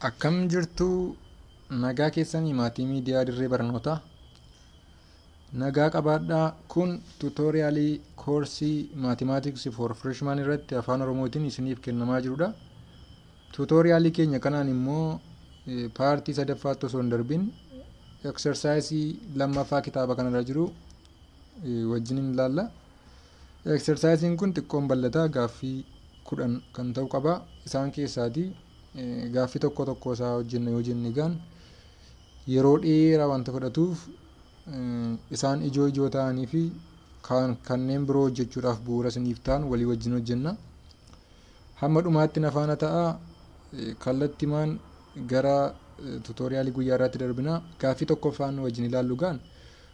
Akkam jirtu nagaa keessanii maatii miidiyaa dirree barnootaa? Nagaa qabaadhaa. Kun tuutooriyaalii koorsii mathematics for freshman irratti afaan Oromootiin isiniif kennamaa jirudha. Tuutooriyaalii keenya kanaan immoo paartii sadaffaatti osoo hin darbin eksersaayisii lammaffaa kitaaba kanarra jiru wajjin hin ilaalla. Eksersaayisiin kun xiqqoon bal'ataa, gaaffii 10 kan ta'u qaba. Isaan keessaatii gaaffii tokko tokko isaa hojjenna yoo jenne egaan yeroo dheeraa wanta fudhatuuf, isaan ijoo ijoo ta'anii fi kanneen biroo hojjechuudhaaf bu'uura isiniif ta'an walii wajjin hojjenna. Hamma dhumaatti na faana ta'aa. Kallattimaan gara tuutooriyaalii guyyaa irraatti darbina. Gaaffii tokkoffaan wajjin ilaallu gaan: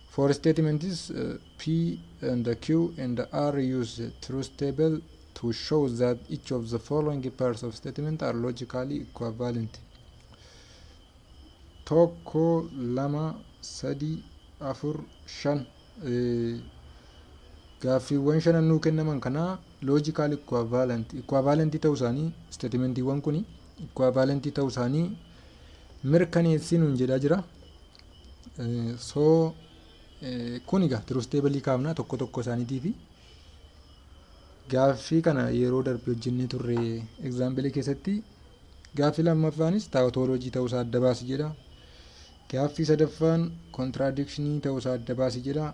For statements P and Q and R, use truth table to show that each of the following pairs of statement are logically equivalent. Tokko, lama, sadi, afur, shan. Gaaffiiwwan shanan nuu kennaman kanaa logical equivalent ta'uu isaanii, statementiiwwan kun equivalent ta'uu isaanii mirkaneessii nuun jedhaa jira. So kun egaa truth table kaafna tokko tokko isaaniitii fi gaaffii kana yeroo darbe hojjennee turre example keessatti. Gaaffii lammaffaanis tautology ta'uusaa adda baasi jedha. Gaaffii sadaffaan contradictionii ta'uusaa adda baasi jedha.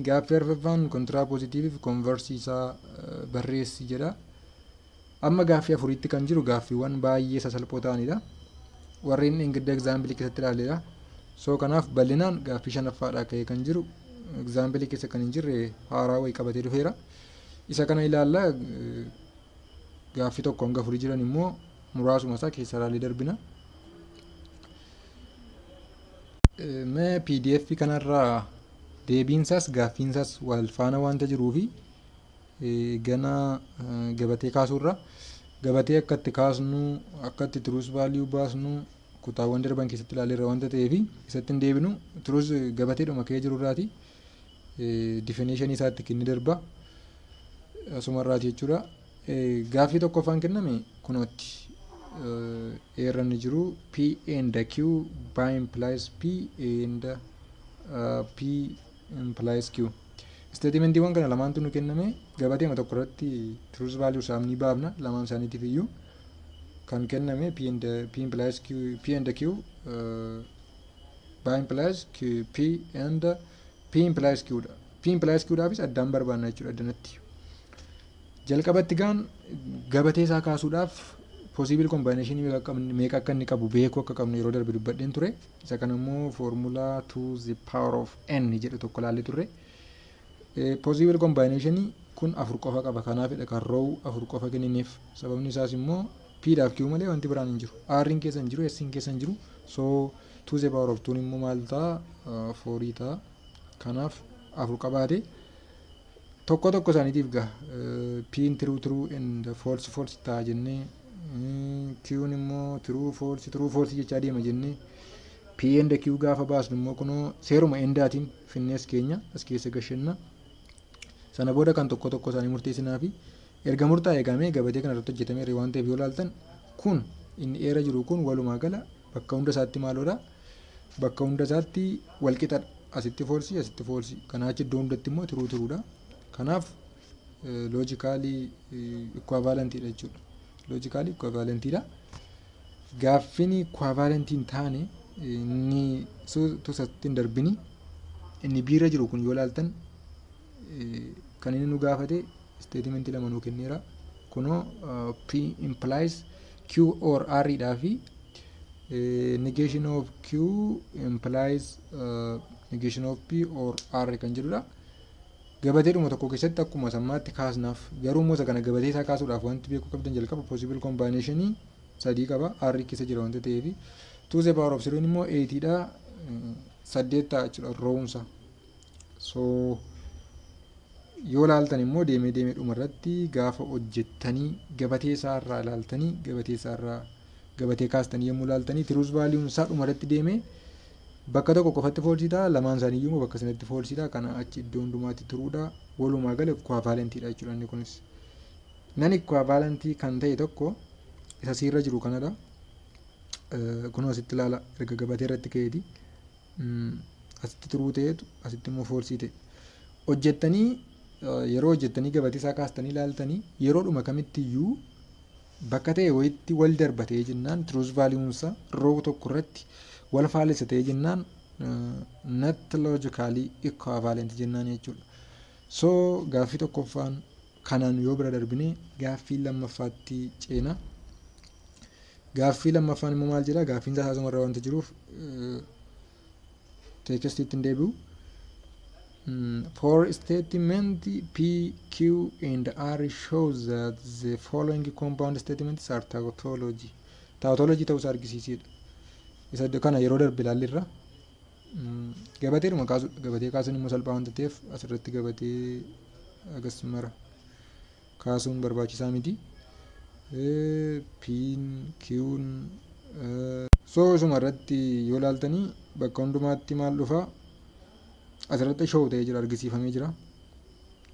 Gaaffii arfaffaan contrapositive fi converse isaa barreessi jedha. Amma gaaffii afuriitti kan jiru gaaffiiwwan baay'ee sasalphoo ta'anidha. Warreen dheengadda example keessatti ilaalledha. So kanaaf bal'inaan gaaffii shanaffaadhaa ka'ee kan jiru, example keessa kan hin jirre, haaraa wayii qabatee dhufeera. Isa kana ilaalla. Gaaffii tokko hanga afurii jiran immoo muraasuma isaa keessa ilaalee darbina. Mee PDF kanarraa deebiinsaas gaaffiinsaas wal faana waanta jiruufi gana gabatee kaasuurra, gabatee akka itti kaasnu, akka itti truth value baasnu kutaawwan darban keessatti ilaaleerra waanta ta'eefi isatti hin deebinu. Truth gabateedhuma ka'ee jirurraati definition isaatti kenni darba asumarraati jechuudha. Gaaffii tokkoffaan kenname kunootti eerra inni jiru P and Q bi-implies P and P implies Q. Statementiiwwan kana lamaantu nu kenname. Gabateema tokko irratti truth value isaaf ni baafna. Lamaan isaaniitiif iyyuu kan kenname P and P implies Q, P and Q bi-implies Q, P and P implies Q dha. P implies Q dhaafis addaan barbaanna jechuudha addanatti. Jalqabatti gaan gabatee isaa kaasuudhaaf possible combination meeqa akka inni qabu beekuu akka qabnu yeroo darbe dubbadheen ture. Isa kana immoo formula to the power of n jedhu tokko ilaallee turre. Possible combination kun afur qofa qaba. Kanaafidha kan row afur qofa kennineef. Sababni isaas immoo P dhaaf Q malee wanti biraan hin jiru. R keessa hin jiru, S keessa hin jiru. So to the power of 2 immoo maal ta'a? 4 ta'a. Kanaaf afur qabaate tokko tokko isaaniitiif gaha. P true true and false false ta'a jennee, Q'n immoo true false true false jechaa deema jennee, P and Q gaafa baasnu immoo kunoo seeruma endaatiin finnees keenya as keessa gashanna. Sana booda kan tokko tokko isaanii murteessinaa fi erga murtaa'e eegamee gabatee kana irratti hojjetamee waan ta'eef, yoo ilaaltan kun inni eera jiru kun walumaa gala bakka hunda isaatti maaloodha? Bakka hunda isaatti wal qixadha. Asitti false, asitti false. Kanaa achi iddoo hundatti immoo true truedha. Kanaaf logically equivalentiidha jechuudha. Logically equivalentiidha. Gaaffiin equivalentii hin taane inni tusatti hin darbini, inni biira jiru kun yoo ilaaltan kan inni nu gaafate statementii lama nuu kenneera. Kunoo P implies Q or R dhaa fi negation of Q implies negation of P or R kan jedhudha. Gabateedhuma tokko keessatti akkuma sammaatti kaasnaaf. Garuu immoo isa kana gabatee isaa kaasuudhaaf wanti beekuu qabdan jalqaba possible combination sadii qaba, R keessa jira wanta ta'eef. To the power of 3 immoo 8 dha, saddeet ta'a jechuudha rowunsa. So yoo ilaaltan immoo deemee deemee dhuma irratti gaafa hojjettanii gabatee isaa irraa ilaaltanii, gabatee isaa irraa gabatee kaastanii yommuu ilaaltanii, truth valueun isaa dhuma irratti deemee bakka tokko qofatti false ta'a, lamaan isaanii iyyuu bakka sanatti false ta'a, kana achi iddoo hundumaatti truedha. Walumaa gala equivalentiidha jechuudha inni kunis. Non equivalentii kan ta'e tokko isa siirra jiru kanadha. Kunoo asitti ilaala, erga gabatee irratti ka'eeti. Asitti true ta'eetu asitti immoo false ta'e. Hojjettanii, yeroo hojjettanii gabatee isaa kaastanii ilaaltanii, yeroodhuma kamitti iyyuu bakka ta'e wayitti wal darba ta'ee jennaan, truth valueunsa row tokko irratti wal faallisa ta'ee jennaan, not logically equivalent jennaan jechuudha. So gaaffii tokkoffaan kanaan yoo bira darbine, gaaffii lammaffaatti ceena. Gaaffii lammaffaan immoo maal jedha? Gaaffiin isaa asuma irra wanta jiruuf textiitti hin deebi'u. For statement P, Q and R shows that the following compound statements are tautology. Tautology ta'uusaa argisiisedha. Isa kana yeroo darbe ilaalleerra. Gabateedhuma kaasudha. Gabatee kaasuun immoo salphaa wanta ta'eef asirratti gabatee agas mara kaasuun barbaachisaa miti. P'n, Q'n, so isuma irratti yoo ilaaltanii bakka hundumaatti maal dhufaa? Asirratti show ta'ee jira, argisiifamee jira.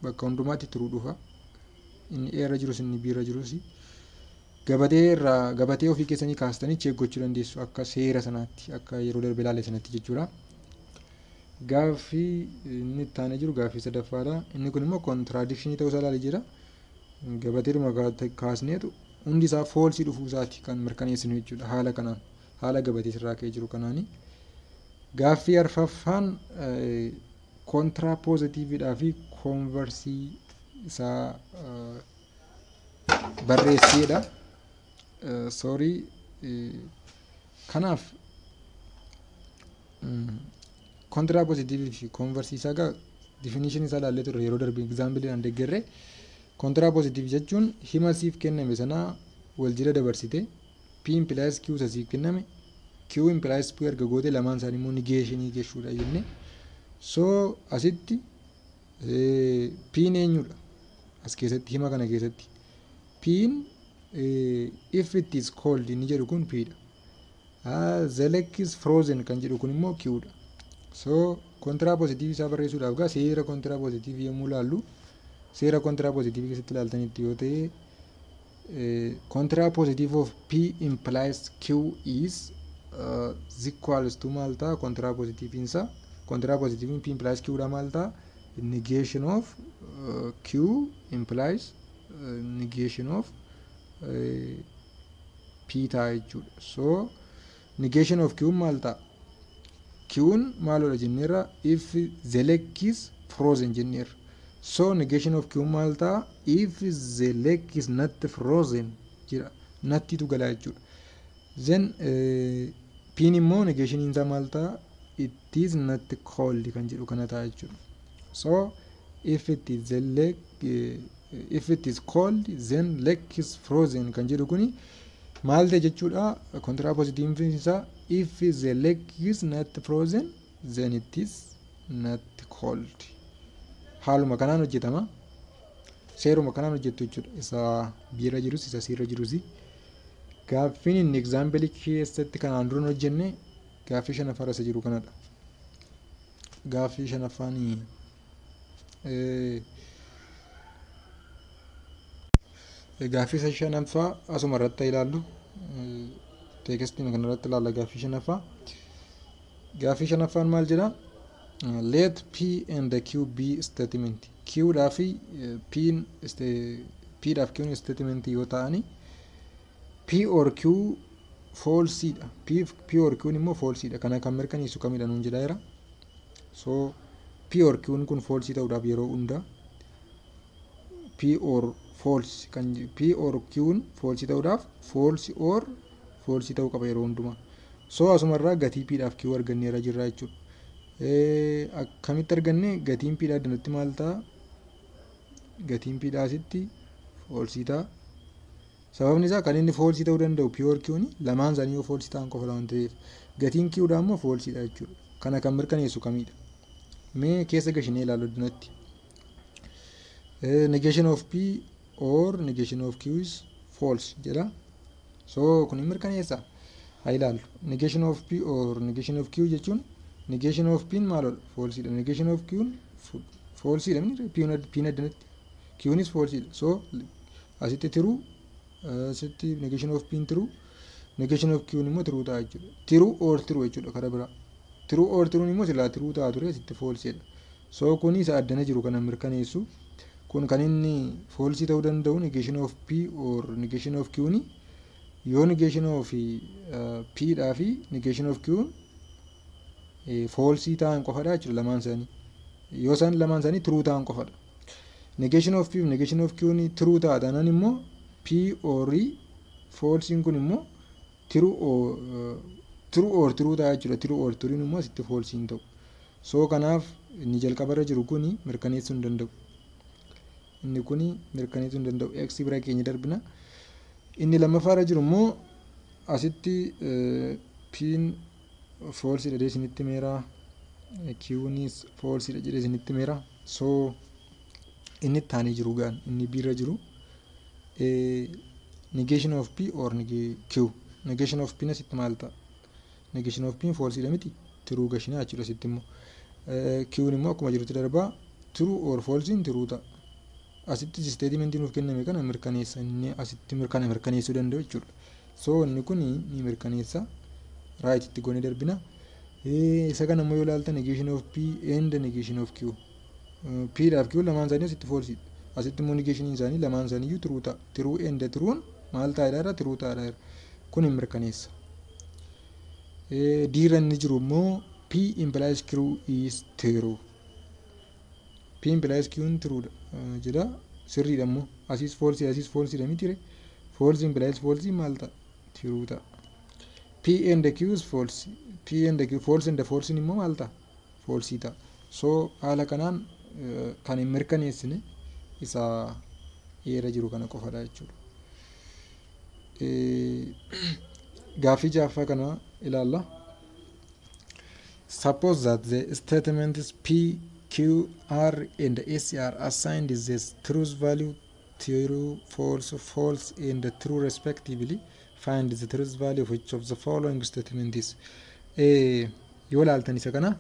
Bakka hundumaatti true dhufa. Inni A irra jirus, inni B irra jirus, gabatee irraa gabatee ofii keessanii kaastanii check gochuu dandeessu akka seera sanaatti, akka yeroo darbe ilaale sanatti jechuudha. Gaaffii inni itti aanee jiru gaaffii sadaffaadha. Inni kun immoo contradictionii ta'uu isaa ilaalee jira. Gabateedhuma kaasneetu hundi isaa false dhufuu isaati kan mirkaneessinu jechuudha, haala kanaan, haala gabatee sirraa ka'ee jiru kanaani. Gaaffii arfaffaan contrapositiveidhaa fi converse isaa barreesseedha. Sorry, kanaaf contrapositive fi converse isaa gaa definition isaa ilaallee turre yeroo darbe, exampleiidhaan deeggarre. Contrapositive jechuun hima siif kenname sanaa wal jala dabarsite, P implies Q isa siif kenname Q implies P erga goote, lamaan isaanii immoo negationii jechuudha jenne. So asitti P'n eenyudha? As keessatti, hima kana keessatti P'n "if it is cold" inni jedhu kun P dha. "The lake is frozen" kan jedhu kun immoo Q dha. So contrapositive isaa barreessuudhaaf gaa seera contrapositive yommuu ilaallu, seera contrapositive keessatti ilaaltanitti yoo ta'e, contrapositive of P implies Q is equals to maal ta'a? Contrapositivein isaa, contrapositivein P implies Q dha, maal ta'a? Negation of Q implies negation of P ta'a jechuudha. So negation of Q maal ta'a? Q'n maalodha jenneerra? "If the lake is frozen" jenneerra. So negation of Q maal ta'a? "If the lake is not frozen" jira, nottiitu galaa jechuudha. Then P'n immoo negationiin isaa maal ta'a? "It is not cold" kan jedhu kana ta'a jechuudha. So if it is the lake "if it is cold, then lake is frozen" kan jedhu kuni maal ta'e jechuudha? Contrapositive isaa "if the lake is not frozen, then it is not cold". Haaluma kanaan hojjetama, seeruma kanaan hojjettu jechuudha, isa B irra jirus, isa C irra jirus. Gaaffiin inni example keessatti kanaan dura hojjenne gaaffii shanaffaa isa jiru kanadha. Gaaffii shanaffaan, gaaffii isa shanaffaa asuma irratti ilaallu, textii kana irratti ilaalla gaaffii shanaffaa. Gaaffii shanaffaan maal jedha? Let P and Q be statement. Q dhaa fi P P dhaaf Q'n statement yoo ta'ani, P or Q falseidha. P or Q'n immoo falseidha. Kana kan mirkaneessu kamidha nuun jedhaa jira. So P or Q'n kun false ta'uudhaaf yeroo hunda P or false kan P or Q'n false ta'uudhaaf false or false ta'uu qaba yeroo hundumaa. So asumarraa gatii P dhaaf Q arganneera jirra jechuudha. Akkamitti arganne? Gatiin P dhaa addanatti maal ta'a? Gatiin P dhaa asitti false ta'a. Sababni isaa kan inni false ta'uu danda'u P or Q'n lamaan isaanii yoo false ta'an qofa waan ta'eef, gatiin Q dhaa immoo falseidha jechuudha. Kana kan mirkaneessu kamidha? Mee keessa gashinee ilaallu addanatti. Negation of P or negation of Q is false jedha. So kun hin mirkaneessa. Haa ilaallu. Negation of P or negation of Q jechuun negation of P maalodha? Falseidha. Negation of Q falseidha. P addanatti. Q'nis falseidha. So asitti true, asitti negation of P true, Negation of Q immoo true ta'a jechuudha. True or true jechuudha karaa biraa. True or true immoo silaa true ta'a ture, asitti false dha. So kun isa addana jiru kana mirkaneessu. Kun kan inni false ta'uu danda'u negation of P or negation of Q ni yoo negation of P dhaa fi negation of Q false ta'an qofadha jechuudha lamaan isaanii. Yoo isaan lamaan isaanii true ta'an qofadha. Negation of P fi negation of Q ni true ta'a taanaan immoo P or false kun immoo true or true ta'a jechuudha. True or true immoo asitti false hin ta'u. So kanaaf inni jalqabarra jiru kuni mirkaneessuu hin danda'u. Inni kuni mirkaneessuu hin danda'u. X bira keenya darbina. Inni lammaffaarra jiru immoo asitti P'n false dha jedhee isinitti meera. Q'nis false dha jedhee isinitti meera. So inni itti aanee jiru gaan inni B irra jiru negation of P or Q. Negation of P asitti maal ta'a? Negation of P false dha miti, true gashinaa jechuudha asitti immoo. Q'n immoo akkuma jirutti darbaa, true or false true ta'a. Asitti statementii nuuf kenname kana mirkaneessa, inni asitti mirkana mirkaneessuu danda'u jechuudha. So inni kun ni mirkaneessa, right itti goonee darbina. Isa kana immoo yoo ilaaltan, negation of P and negation of Q. P dhaaf Q lamaan isaanii asitti false dha. Asitti immoo negation isaanii lamaan isaanii iyyuu true ta'a. True and true'n maal ta'eedha? True ta'eedha. Kun hin mirkaneessa. D irra inni jiru immoo P implies Q is true. P implies Q true dha jedha, sirriidha immoo. Asiis false, asiis false dha miti? False implies false maal ta'a? True ta'a. P and Q is false. P and Q, false and false immoo maal ta'a? False ta'a. So haala kanaan kan hin mirkaneessine isa A irra jiru kana qofadha jechuudha. Gaaffii jaaffaa kana ilaalla. Suppose that the statements P, Q, R and S are assigned the truth value true, false, false and true respectively. Find the truth value of each of the following statements. Yoo ilaaltan isa kana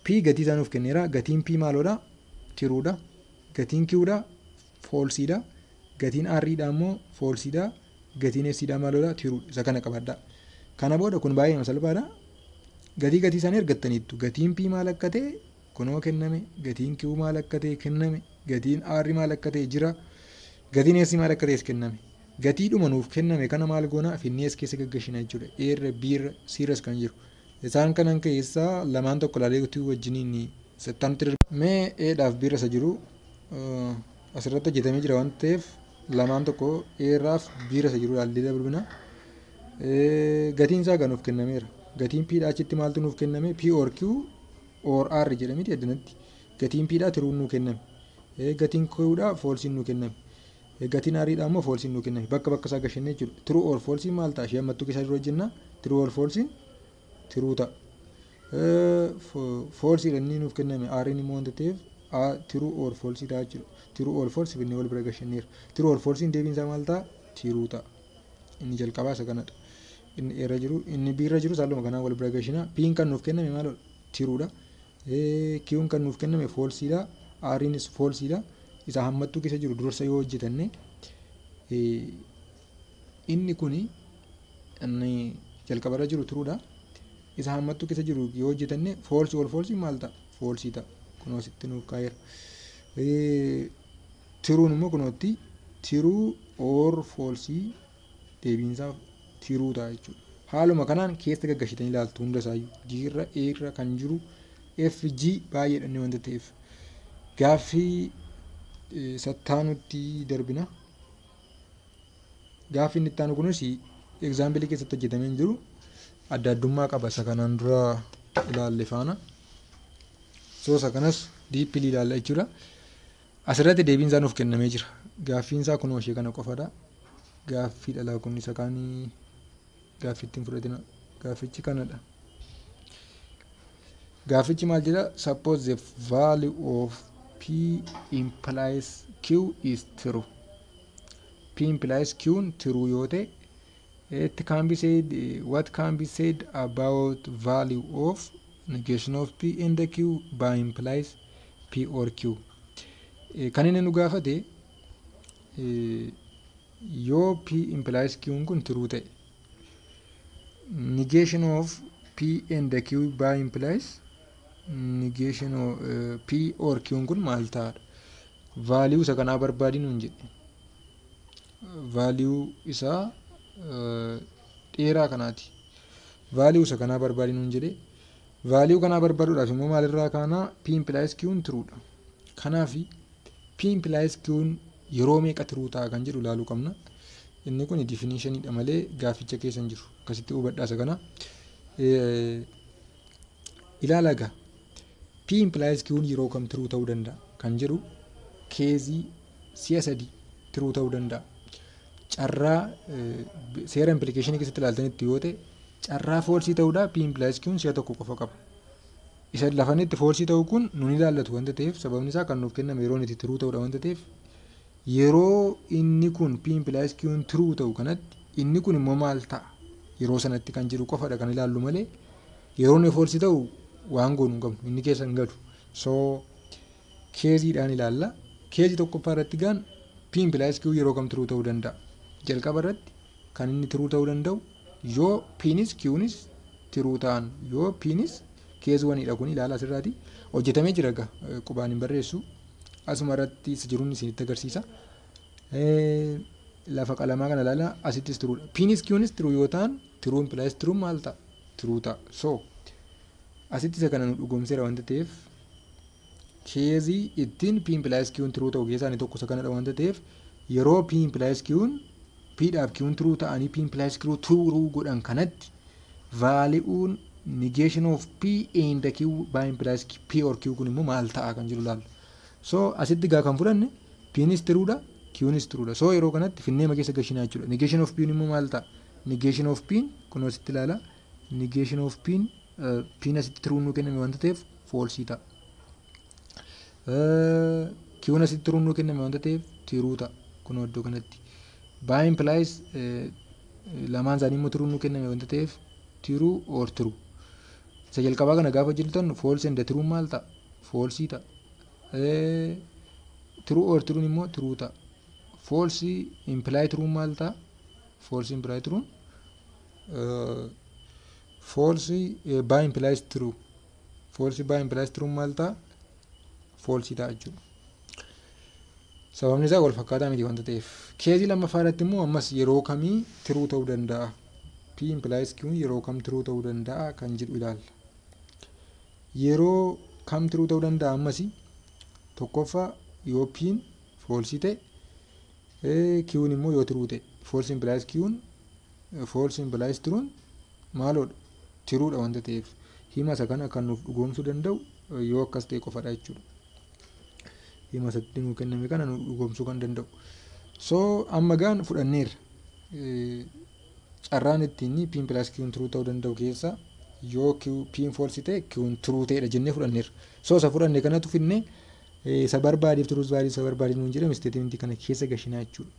P gatii isaa nuuf kenneera. Gatiin P maaloodha? Truedha. Gatiin Qdha? Falsedha. Gatiin Rdha immoo falsedha. Gatiin Sdha maaloodha? Truedha. Isa kana qabadha. Kana booda kun baay'ee salphaadha. Gatii gatii isaanii argattaniittu. Gatiin P maal akka ta'e kunoo kenname. Gatiin Q maal akka ta'e kenname. Gatiin R maal akka ta'e jira. Gatiin S maal akka ta'es kenname. Gatiidhuma nuuf kenname kana maal goona? Finnee S keessa gaggashina jechuudha. A irra, B irra, C irras kan jiru. Isaan kanan keessaa lamaan tokko ilaalee utuu wajjiniin settanutti darba. Mee A dhaaf B irra isa jiru asirratti hojjetamee jira waan ta'eef, lamaan tokko A irraaf B irra isa jiru ilaallee darbina. Gatiin isaa kan nuuf kennameera. Gatiin P dha achitti maaltu nuuf kenname? P or Q or R jedhamiti addanatti. Gatiin P dha true'n nuu kenname. Gatiin Q dha false'n nuu kenname. Gatiin R dha immoo false'n nuu kenname. Bakka bakka isaa gashannee jechuudha. True or false maal ta'a? Ishee ammattuu keessa dura hojjenna. True or false true ta'a. False inni nuuf kenname R immoo wanta ta'eef true or false ta'a jechuudha. True or false finnee wal bira gashanneera. True or false deebiin isaa maal ta'a? True ta'a. Inni jalqabaa isa kanadha. Inni irra jiru, inni B irra jiru haaluma kanaan wal bira gashina. P'n kan nuuf kenname maal? Truedha. Q'n kan nuuf kenname falsedha. R'nis falsedha. Isa hammattuu keessa jiru dursa yoo hojjetanne, inni kuni inni jalqabarra jiru truedha. Isa hammattuu keessa jiru yoo hojjetanne, false or false maal ta'a? False ta'a. Kunoo asitti nuuf kaa'eera. True'n immoo kunootti true or false deebiinsaa true ta'a jechuudha. Haaluma kanaan keessa gaggashitanii ilaaltu hunda isaayyuu. D irra, A irra kan jiru, F, G baay'eedha inni wanta ta'eef. Gaaffii sattaanutti darbina. Gaaffii inni itti aanu kunis example keessatti hojjetamee hin jiru. Adda addummaa qaba isa kanaan dura ilaalle faana. So isa kanas deeply ilaalla jechuudha. Asirratti deebiin isaa nuuf kennamee jira. Gaaffiin isaa kunoo ishee kana qofadha. Gaaffii dhalaa kun isa kaanii gaaffii ittiin fudhatina. Gaaffichi kanadha. Gaaffichi maal jedha? Suppose the value of P implies Q is true. P implies Q true yoo ta'e, it can be said, what can be said about value of negation of P and Q by implies P or Q? Kan inni nu gaafate Yoo P implies Q'n kun true ta'e, negation of P and Q by implies negation of P or Q'n kun maal ta'adha? Value isa kanaa barbaadi nuun jedhe. Value isaa dheeraa kanaati. Value isa kanaa barbaadi nuun jedhe. Value kanaa barbaaduudhaaf immoo maalirraa kaanaa? P implies Q'n truedha. Kanaaf P implies Q'n yeroo meeqa true ta'a kan jedhu ilaaluu qabna. Inni kun definitioniidha malee gaafficha keessa hin jiru. Akkasitti hubadhaa isa kana. Ilaala egaa. P implies Q'n yeroo kam true ta'uu danda'a kan jedhu case si'a 3 true ta'uu danda'a. Carraa seera implication keessatti ilaaltanitti yoo ta'e, carraa false ta'uudhaa P implies Q'n si'a 1 qofa qaba. Isa lafa inni itti false ta'u kun nun ilaallatu wanta ta'eef, sababni isaa kan nuuf kenname yeroo inni itti true ta'udha wanta ta'eef, yeroo inni kun P implies Q'n true ta'u kanatti inni kun immoo maal ta'a yeroo sanatti kan jedhu qofadha kan ilaallu malee, yeroo inni false ta'u waan goonu hin qabnu, inni keessa hin galu. So caseiidhaan ilaalla. Case tokkoffaa irratti gaan P implies Q yeroo kam true ta'uu danda'a? Jalqaba irratti kan inni true ta'uu danda'u yoo P'nis Q'nis true ta'an, yoo P'nis case oneiidha kun. Ilaala, asirraati hojjetamee jira egaa, qubaan hin barreessu, asuma irratti isa jiruun isinitti agarsiisa. Lafa qalamaa kana ilaala, asittis truedha. P'nis Q'nis true yoo ta'an, true implies true maal ta'a? True ta'a. So asitti isa kana nu dhugoomseera wanta ta'eef, case ittiin P implies Q'n true ta'u keessaa inni tokko isa kanadha wanta ta'eef, yeroo P implies Q'n, P dhaaf Q'n true ta'anii P implies Q true godhan kanatti, valueun negation of P and Q by implies P or Q kun immoo maal ta'a kan jedhu ilaalla. So asitti gaa kan fudhanne P'nis truedha, Q'nis truedha. So yeroo kanatti finneema keessa gashinaa jechuudha. Negation of P immoo maal ta'a? Negation of P kun asitti ilaala. Negation of P, P'n asitti true nuu kenname wanta ta'eef false ta'a. Q'n asitti true nuu kenname wanta ta'eef true ta'a. Kun iddoo kanatti. By implies lamaan isaanii immoo true nuu kenname wanta ta'eef true or true. Isa jalqabaa kana gaafa hojjetan, false and true maal ta'a? False ta'a. True or true immoo true ta'a. False imply true maal ta'a? False imply true, false by implies true. False by implies true maal ta'a? False ta'a jechuudha. Sababni isaa wal fakkaataa miti wanta ta'eef. Case lammaffaa irratti immoo ammas yeroo kamii true ta'uu danda'a? P implies Q yeroo kam true ta'uu danda'a kan jedhu ilaalla. Yeroo kam true ta'uu danda'a ammas? Tokkoffaa, yoo P'n false ta'e, Q'n immoo yoo true ta'e, false implies Q'n, false implies true'n maaloodha? Truedha wanta ta'eef, hima isa kana kan nuuf dhugoomsuu danda'u yoo akkas ta'e qofadha jechuudha. Hima isatti nuu kenname kana nu dhugoomsuu kan danda'u. So amma gaan fudhanneerra. Carraan ittiin P implies Q'n true ta'uu danda'u keessa yoo P'n false ta'e Q'n true ta'edha jennee fudhanneerra. So isa fudhanne kanatu finnee isa barbaadeef truth value isa barbaade nuun jedhame statement kana keessa gashinaa jechuudha.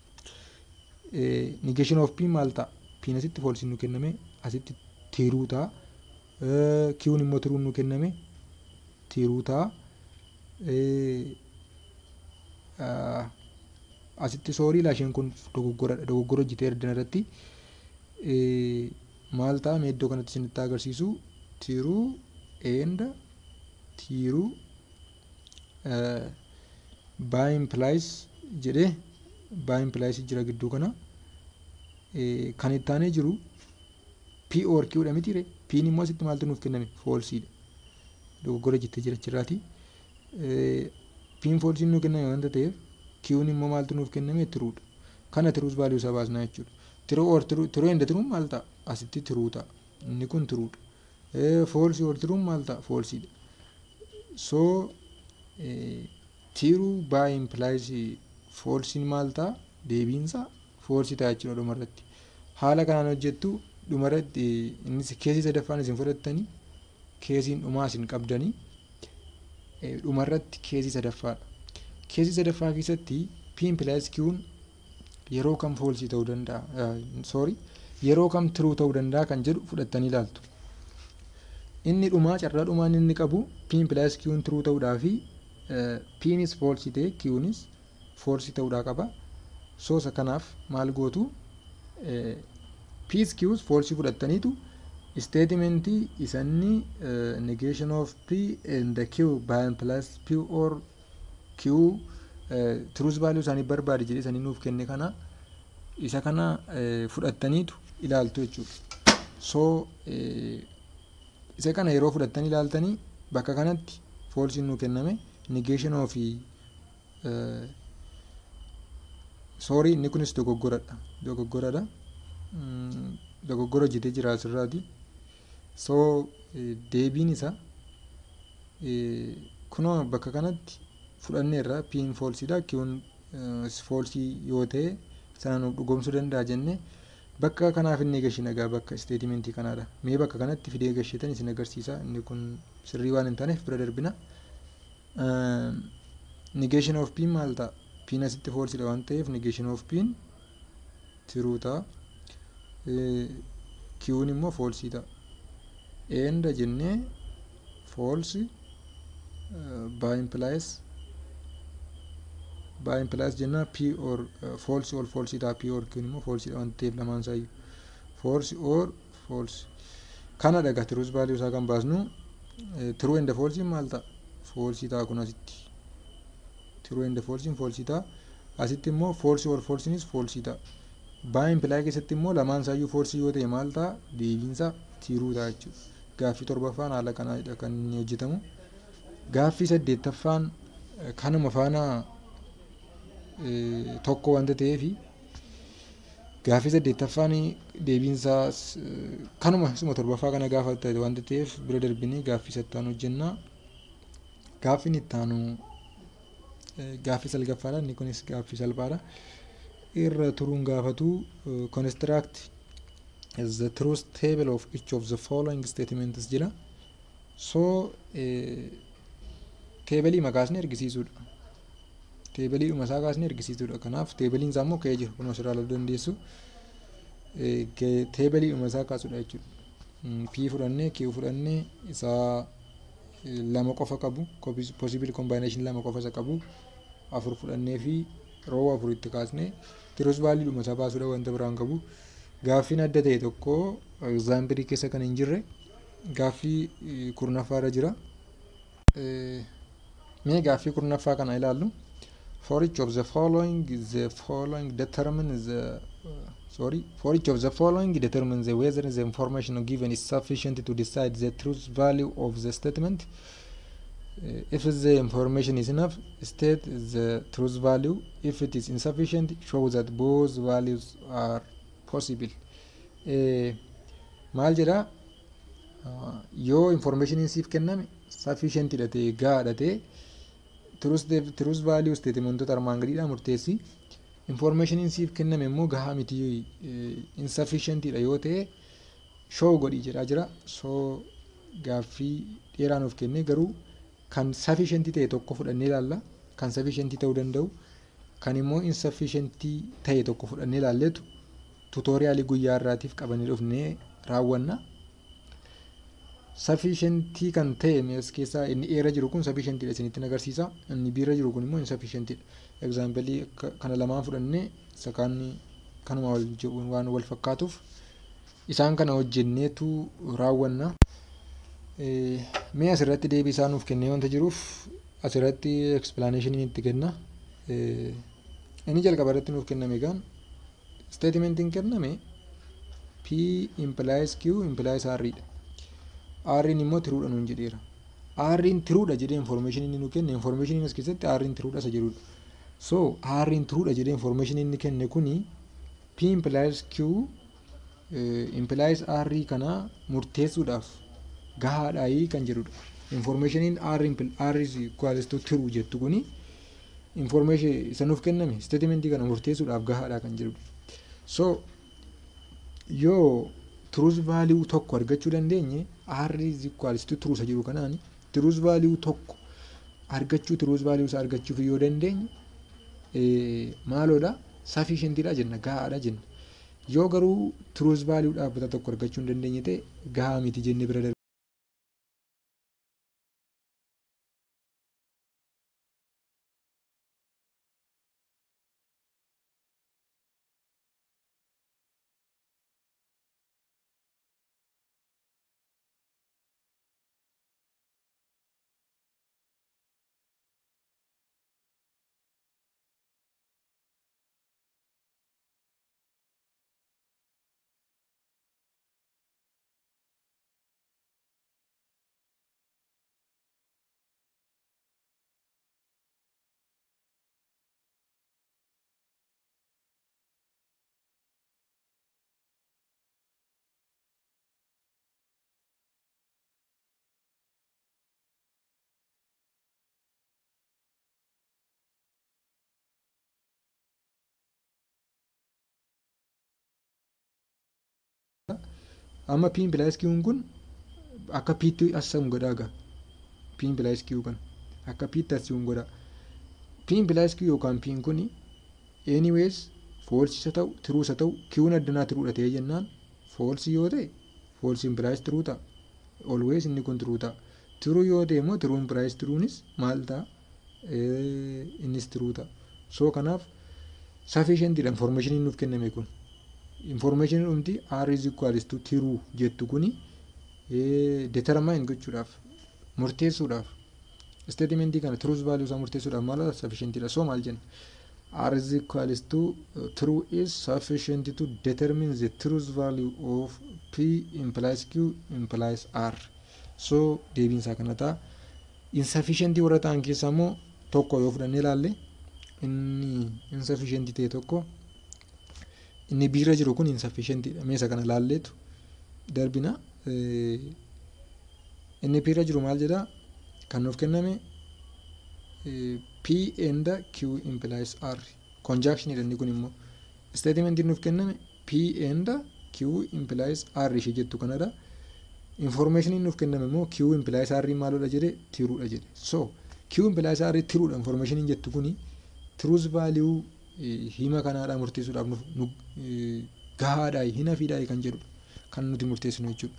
Negation of P maal ta'a? P'n asitti false nu kenname, asitti true ta'a. Q'n immoo true nu kenname, true ta'a. Asitti sorry, laasheen kun dogoggoradha. Dogoggora hojjetee erdan irratti maal ta'a? Mee iddoo kanatti isinitti agarsiisu. True and true by implies jedhee, by implies jira gidduu kana. Kan itti aanee jiru P or Q dha miti ree? P'n immoo asitti maaltu nuuf kenname? Falseiidha. Dogoggora jettee jira achirraati. P'n falseiin nuuf kenname wanta ta'eef, Q'n immoo maaltu nuuf kenname? Truedha. Kana truth value isaa baasnaa jechuudha. True or true, true and true maal ta'a? Asitti true ta'a. Inni kun truedha. False or true maal ta'a? Falseiidha. So true by implies falseiin maal ta'a? Deebiinsaa false ta'a jechuudha dhumarratti. Haala kanaan hojjettu. Dhumarratti innis case sadaffaan isin fudhattanii, caseiin dhumaa isin qabdanii dhumarratti case sadaffaadha. Case sadaffaa keessatti P implies Q'n yeroo kam false ta'uu danda'a, sorry, yeroo kam true ta'uu danda'a kan jedhu fudhattanii ilaaltu. Inni dhumaa, carraa dhumaan inni qabu, P implies Q'n true ta'uudhaa fi P'nis false ta'e Q'nis false ta'uudhaa qaba. So isa kanaaf maal gootu, P's Q's false fudhattaniitu statementii isanni negation of P and the Q bi-implies P or Q truth value isaanii barbaade jedhee isaanii nuuf kenne kana isa kana fudhattaniitu ilaaltu jechuudha. So isa kana yeroo fudhattanii ilaaltanii bakka kanatti false nuu kenname negation of, sorry, inni kunis dogoggoradha, dogoggora hojjetee jira asirraati. So deebiin isaa kunoo bakka kanatti fudhanneerra, P'n falsedha, Q'n false yoo ta'e sana nuuf dhugoomsuu danda'a jenne. Bakka kanaaf inni gashina egaa bakka statementii kanaadha. Mee bakka kanatti fidee gasheetan isin agarsiisa. Inni kun sirrii waan hin taaneef bira darbina. Negation of P maal ta'a? P'n asitti falsedha waan ta'eef negation of P'n true ta'a. Q'n immoo false ta'a. And jennee false bi-implies jenna P or false or false ta'a. P or Q immoo false dha waan ta'eef lamaan isaayyuu false or false kana dhaga. Truth value isaa kan baasnu true and false maal ta'a? False ta'a. Kun asitti true and false false ta'a. Asitti immoo false or false nis false ta'a. Bi-imply keessatti immoo lamaan isaayyuu false yoo ta'e maal ta'a? Deebiinsa true ta'a jechuudha. Gaaffii torbaffaan haala kanaadha kan inni hojjetamu. Gaaffii saddeettaffaan kanuma faana tokko wanta ta'eefi gaaffii saddeettaffaan deebiinsaa kanuma isuma torbaffaa kana gaafa ta'e wanta ta'eef bira darbinee gaaffii sattaan hojjenna. Gaaffiin itti aanu gaaffii salgaffaadha. Inni kunis gaaffii salphaadha. Irra turuun gaafatu, construct the truth table of each of the following statements jira. So tableii makaasni argisiisuudha. Tableiidhuma isaa kaasnee argisiisuudha. Kanaaf tableiin isaa immoo ka'ee jira. Kun asirraa ilaaluu dandeessu. Tableiidhuma isaa kaasuudha jechuudha. P fudhannee, Q fudhannee, isaa lama qofa qabu, possible combination lama qofa isa qabu afur fudhannee fi row afur itti kaasnee truth valuedhuma isaa baasuudha, wanta biraan qabu. Gaaffiin adda ta'e tokko exampleii keessa kan hin jirre gaaffii kurnaffaarra jira. Mee gaaffii kurnaffaa kana ilaallu. For each of the following, the following determine the sorry, for each of the following, determine the whether the information given is sufficient to decide the truth value of the statement. If the information is enough, state the truth value. If it is insufficient, show that both values are possible. Maal jedha? Yoo information siif kenname sufficient dha ta'e, gahaadha ta'e, truth value statementoota armaan gadiidha murteessi. Information siif kenname immoo gahaa miti, insufficient dha yoo ta'e, show godhi jedhaa jira. So gaaffii dheeraa nuuf kenne, garuu kan sufficient ta'e tokko fudhannee ilaalla. Kan sufficient ta'uu danda'u, kan immoo insufficient ta'e tokko fudhannee ilaalleetu tutorialii guyyaa irraatiif qabannee dhufnee raawwanna. Sufficientii kan ta'e as keessaa inni eera jiru kun sufficientidha isinitti agarsiisa. Inni biira jiru kun immoo insufficientidha. Example kana lamaan fudhannee isa kaan kanuma waan wal fakkaatuuf isaan kana hojjenneetu raawwanna. Mee asirratti deebii isaa nuuf kennee wanta jiruuf asirratti explanationii itti kenna. Inni jalqaba irratti nuuf kenname egaan statementiin kenname P implies Q implies R dha. R'n immoo truedha nuun jedheera. R'n truedha jedhee information inni nu kenne, information as keessatti R'n truedha isa jedhudha. So R'n truedha jedhee information inni kenne kuni P implies Q implies R kana murteessuudhaaf gahaadhaayii kan jedhudha. Informationiin R is equals to true jettu kuni information isa nuuf kenname statementii kana murteessuudhaaf gahaadha kan jedhudha. So yoo truth value tokko argachuu dandeenye, R is equals to true isa jedhu kanaan truth value tokko argachuu, truth value isa argachuuf yoo dandeenye maaloodha, sufficientidha jenna, gahaadha jenna. Yoo garuu truth value dhaabbata tokko argachuu hin dandeenye ta'e, gahaa miti jennee bira darbu. Amma P implies Q kun akka P'tti assume godhaa gaa. P implies Q kana akka P'tti assume godhaa. P implies Q yookaan P'n kuni anyways false isa ta'u, true isa ta'u, Q'n addanaa truedha ta'ee jennaan, false yoo ta'e false implies true ta'a. Always inni kun true ta'a. True yoo ta'e immoo true implies truenis maal ta'a? Innis true ta'a. So kanaaf sufficientidha information nuuf kenname kun. Information dhumti R is equals to true jettu kuni determine gochuudhaaf, murteessuudhaaf, statementii kana truth value isaa murteessuudhaaf maal sufficientidha. So maal jenna? R is equals to true is sufficient to determine the truth value of P implies Q implies R. So deebiin isaa kana ta'a. Insufficient warra ta'an keessaa immoo tokko yoo fudhannee ilaalle, inni insufficient ta'e tokko inni biirra jiru kun insufficientidha. Meesa kana laalleetu darbina. Inni biirra jiru maal jedhaa? Kan nuuf kenname P and Q implies R. Conjunction inni kun immoo statement nuuf kenname P and Q implies R ishee jettu kanadha. Information nuuf kenname immoo Q implies R maalodha jedhe? Truedha jedhe. So Q implies R truedha information jettu kuni truth value hima kanaadha murteessuudhaaf nu gahaadha, hin hafiidha kan jedhudha kan nuti murteessinu jechuudha.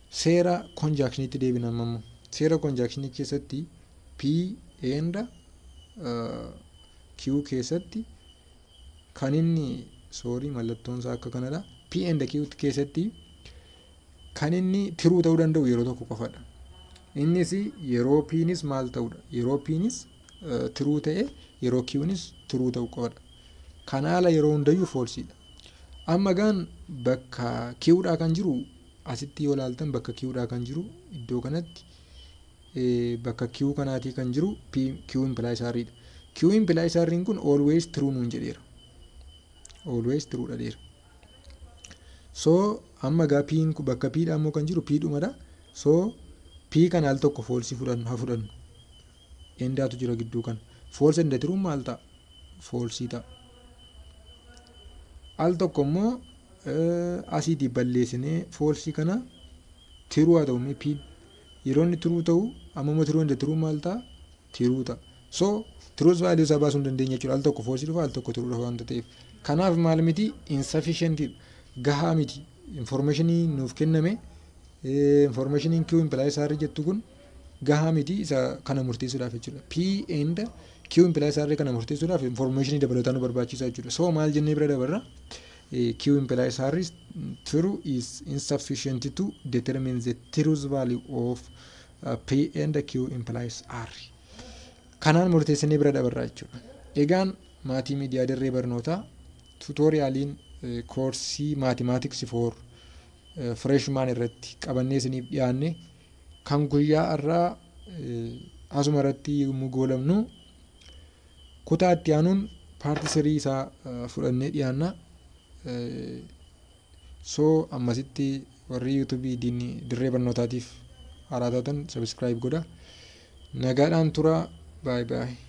Seera conjunctionitti deebina amma immoo. Seera conjunctionii keessatti P and Q keessatti kan inni, sorry, mallattoon isaa akka kanadha. P and Q keessatti kan inni true ta'uu danda'u yeroo tokko qofadha. Innis yeroo P'nis maal ta'udha? Yeroo P'nis true ta'e, yeroo Q'nis true ta'uu qofadha. Kana ala yeroo hundayyuu falsedha. Amma gaan bakka Q'dhaa kan jiru asitti yoo ilaaltan, bakka Q'dhaa kan jiru iddoo kanatti, bakka Q kanaatii kan jiru P Q implies R dha. Q implies R kun always true nuun jedheera. Always true jedheera. So amma gaa P bakka P dha immoo kan jiru P dhumadha. So P kana al tokko false fudhannu, haa fudhannu. Andaatu jira gidduu kana. False and true maal ta'a? False ta'a. Al tokko immoo asiitii balleessinee false kana true haa ta'u. P yeroo inni true ta'u, amma immoo true and true maal ta'a? True ta'a. So truth value isaa baasuu hin dandeenya jechuudha. Al tokko false dhufa, al tokko true dhufa waanta ta'eef. Kanaaf maal miti? Insufficient, gahaa miti. Informationii nuuf kenname, informationiin Q implies R jettu kun gahaa miti isa kana murteessuudhaaf jechuudha. P and Q implies R kana murteessuudhaaf informationii dabalataa nu barbaachisa jechuudha. So maal jennee bira dabarra? Q implies R is true is insufficient to determine the truth value of P and Q implies R. Kanaan murteessinee bira dabarra jechuudha. Egaan maatii miidiyaa dirree barnootaa, tutorialiin koorsii mathematics for freshman irratti qabannee isiniif dhiyaanne kan guyyaa irraa asuma irratti yommuu goolabnu, kutaa itti aanuun part 3 isaa fudhannee dhiyaanna. So ammasitti warri YouTubeii dirree barnootaatiif haaraa taatan subscribe godha. Nagaadhaan tura. Bye bye.